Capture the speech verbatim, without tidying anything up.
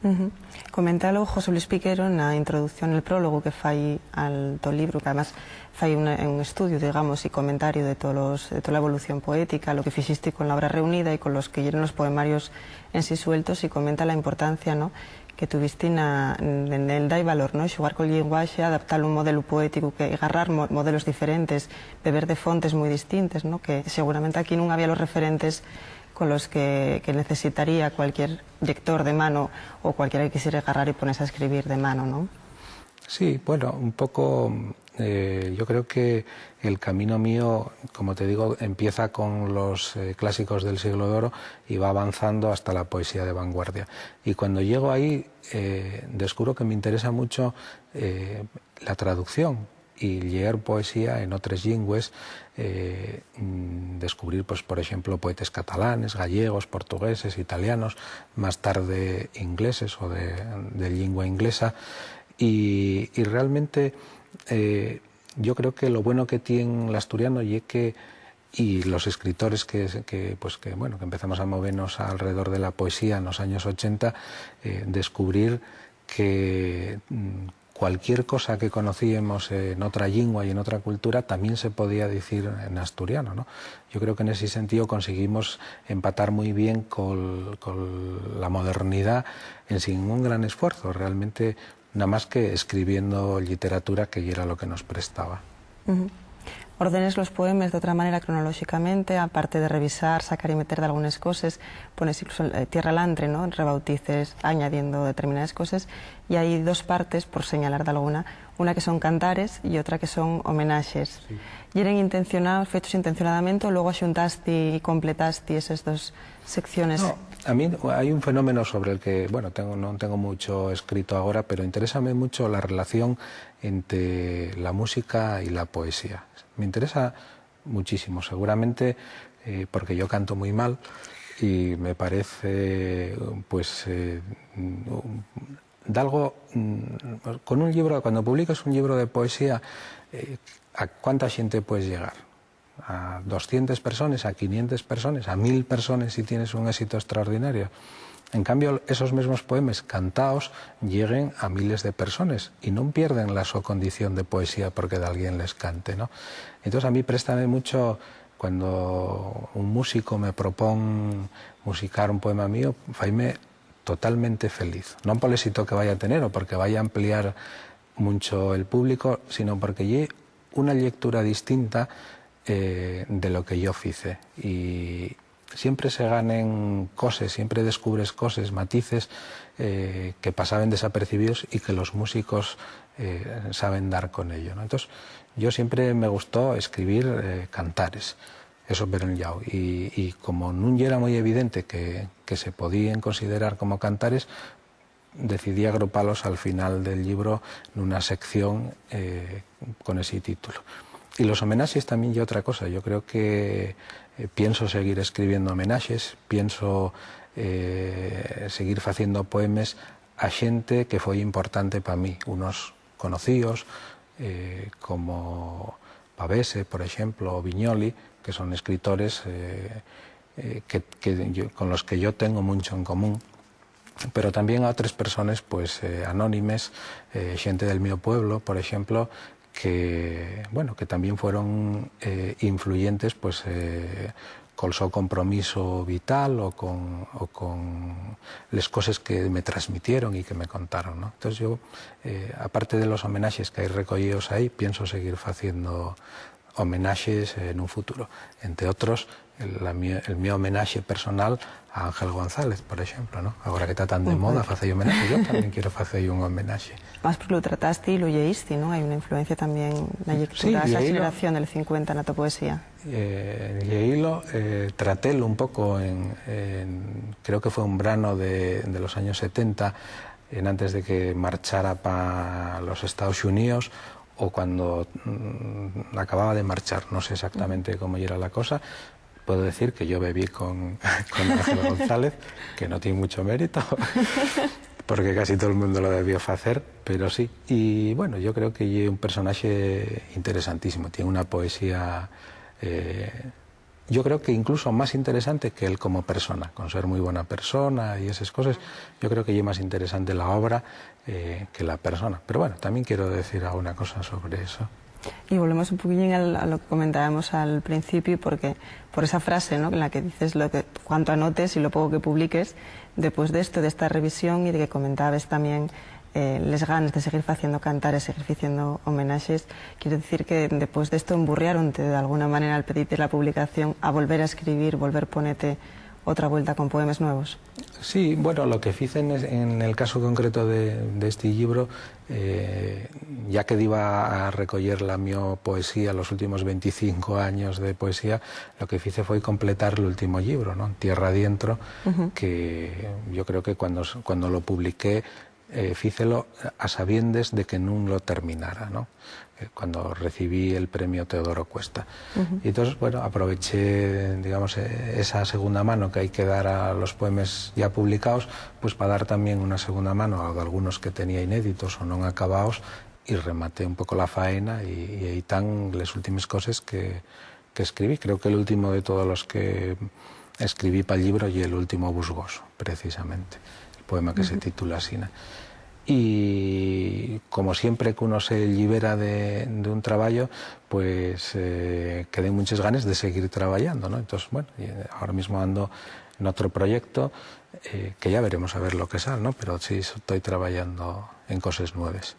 Ujú. Coméntalo José Luis Piquero na introducción, el prólogu que fai al to libru, que además fai un, un estudiu, digamos, y comentario de tolos, de tola evolución poética, lo que fixiste con la obra reunida y con los que yeren los poemarios en sí sueltos, y comenta la importancia, ¿no?, que tuviste na, en el dar valor, ¿no?, xugar col llenguaxe, adaptalo a un modelu poéticu, que garrar mo-, modelos diferentes, beber de fontes mui distintes, ¿no?, que seguramente aquí nun había los referentes con los que, que necesitaría cualquier llector de mano o cualquiera que quisiera agarrar y ponerse a escribir de mano, ¿no? Sí, bueno, un poco, eh, yo creo que el camino mío, como te digo, empieza con los, eh, clásicos del Siglo de Oro y va avanzando hasta la poesía de vanguardia. Y cuando llego ahí, eh, descubro que me interesa mucho, eh, la traducción y lleer poesía en otres llingües, eh, mm, descubrir, pues, por exemplo, poetes catalanes, gallegos, portugueses, italianos, más tarde ingleses o de, de llingua inglesa. Y, y realmente, eh, yo creo que lo bueno que tien l'asturiano ye que, y los escritores que, que, pues, que, bueno, que empezamos a movernos alrededor de la poesía en los años ochenta, eh, descubrir que, mm, cualquier cosa que conocíamos en otra llingua y en otra cultura también se podía dicir en asturiano, ¿no? Yo creo que en ese sentido conseguimos empatar muy bien col, col la modernidá en sin ningún gran esfuerzo, realmente, nada más que escribiendo literatura, que era lo que nos prestaba. Ujú. Ordenes los poemes d'otra manera cronolóxicamente, aparte de revisar, sacar y meter d'algunes coses, pones incluso, eh, tierra alantre, ¿no? Rebautices añadiendo determinaes coses, y hai dos partes, por señalar d'alguna, una que son cantares y otra que son homenaxes. Sí. ¿Yeren intencionaos, fechos intencionadamente, o luego axuntasti y completasti eses dos secciones? No, a mí hay un fenómeno sobre el que, bueno, tengo, no tengo mucho escrito ahora, pero interésame mucho la relación entre la música y la poesía. Me interesa muchísimo, seguramente, eh, porque yo canto muy mal y me parece, pues, eh, un, dalgo, mm, con un libro, cuando publicas un libro de poesía, eh, ¿a cuánta xente puedes llegar? ¿A doscientas personas, a quinientas personas, a mil personas si tienes un éxito extraordinario? En cambio, esos mesmos poemes cantaos lleguen a miles de personas y non pierden la so condición de poesía porque d'alguien les cante, ¿no? Entonces, a mí préstame mucho, cuando un músico me propón musicar un poema mío, faime totalmente feliz. Non pol éxito que vaya a tener o porque vaya a ampliar muncho el público, sino porque ye una llectura distinta, eh, de lo que yo fice. Y siempre se ganen coses, siempre descubres coses, matices, eh, que pasaben desapercibidos y que los músicos, eh, saben dar con ello, ¿no? Entonces, yo siempre me gustó escribir, eh, cantares. Eso per un llau. Y, y como nun yera mui evidente que, que se podíen considerar como cantares, decidí agrupalos al final del llibro nuna sección, eh, con esi título. Y los homenaxes tamién ye otra cosa. Yo creo que, eh, pienso seguir escribiendo homenaxes, pienso, eh, seguir faciendo poemes a xente que foi importante pa mí, unos conocíos, eh, como Pavese, por exemplo, o Viñoli, que son escritores, eh, eh, que, que yo, con los que yo tengo muncho en común, pero tamién a otres persones, pues, eh, anónimes, eh, xente del mio pueblo, por exemplo, que, bueno, que tamién fueron, eh, influyentes, pues, eh, col so compromiso vital o con, o con les coses que me transmitieron y que me contaron, ¿no? Entonces yo, eh, aparte de los homenaxes que hai recoyíos ahí, pienso seguir faciendo homenaxes en un futuro. Entre otros, el, la mi-, el mi homenaxe personal a Ángel González, por exemplo, ¿no? Agora que ta tan de moda facer homenaxe, yo también quiero facer un homenaxe. Más porque lo trataste y lo lleíste, ¿no? Hay una influencia también, la lectura, sí, esa lleílo, generación del cincuenta na to poesía. Eh, lleílo, eh, tratélo un poco en, en, creo que fue un brano de, de los años setenta, en antes de que marchara pa los Estados Unidos, o cuando, mm, acababa de marchar, no sé exactamente cómo era la cosa. Puedo decir que yo bebí con, con Ángel González, que no tiene mucho mérito, porque casi todo el mundo lo debió facer, pero sí. Y, bueno, yo creo que ye un personaxe interesantísimo, tiene una poesía, eh, yo creo que incluso más interesante que él como persona, con ser muy buena persona y esas cosas, yo creo que es más interesante la obra eh, que la persona. Pero bueno, también quiero decir alguna cosa sobre eso. Y volvemos un poquillín al, a lo que comentábamos al principio, porque por esa frase, ¿no?, en la que dices lo que, cuánto anotes y lo poco que publiques, después de esto, de esta revisión y de que comentabes también eh, les ganes de seguir haciendo cantares, seguir haciendo homenajes, quiero decir que después de esto emburriaronte de alguna manera al pedirte la publicación a volver a escribir, volver ponerte otra vuelta con poemes nuevos. Sí, bueno, lo que hice en, en el caso concreto de, de este libro, eh, ya que iba a recoger la mi poesía, los últimos veinticinco años de poesía, lo que hice fue completar el último libro, ¿no? Tierra Adentro, uh -huh. que yo creo que cuando, cuando lo publiqué, eh, fícelo a sabiendes de que nun lo terminara, ¿no? Eh, cuando recibí el premio Teodoro Cuesta. Uh -huh. Y entonces, bueno, aproveché, digamos, esa segunda mano que hay que dar a los poemes ya publicados, pues para dar también una segunda mano a algunos que tenía inéditos o no acabados, y rematé un poco la faena y, y ahí están las últimas cosas que, que escribí. Creo que el último de todos los que escribí para el libro y el último Busgoso, precisamente, el poema que uh -huh. se titula Asina. Y como siempre que uno se libera de, de un trabajo, pues eh, queden muchas ganas de seguir trabajando, ¿no? Entonces, bueno, eh, ahora mismo ando en otro proyecto eh, que ya veremos a ver lo que sale, ¿no? Pero sí, estoy trabajando en cosas nuevas.